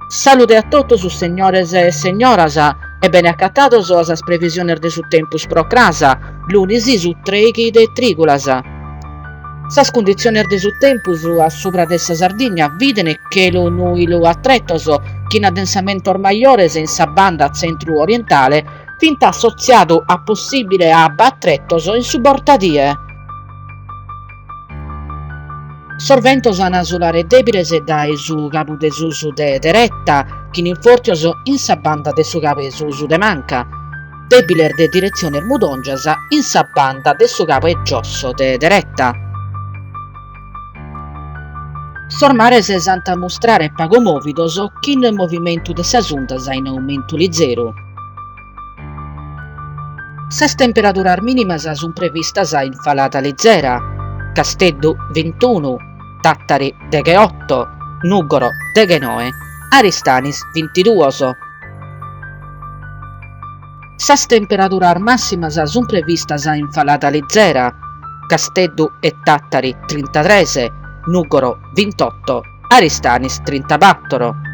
Salude a totus segnores e segnoras e bene acatados a sas previsiones de su tempus pro cras, lunis su trèighi de trìgulas. Sas cunditziones de su tempus a subra de sa Sardigna bident chelu nùilu a tretos chin addensamentos majores in sa banda tzentru-orientale fint assotziadu a possìbile abba a tretos in su bortadie. Sos ventos an a sulare dèbiles dae su cabu de susu de dereta, chin infòrtios in sa banda de su cabu 'e susu de manca, dèbiles de diretziones mudòngias in sa banda de su cabu 'e giosso de dereta. Sos mares s'ant a mustrare pagu mòvidos, chin movimentu de sas undas in aumentu lizeru. Sas temperaduras mìnimas sunt previstas in falada lizera, Casteddu bintunu, Tàtari degheoto, Nùgoro deghenoe, Aristanis bintiduos. Sas temperaduras màssimas sunt previstas in falada lizera, Casteddu e Tàtari trintatres, Nùgoro bintoto, Aristanis trintabator.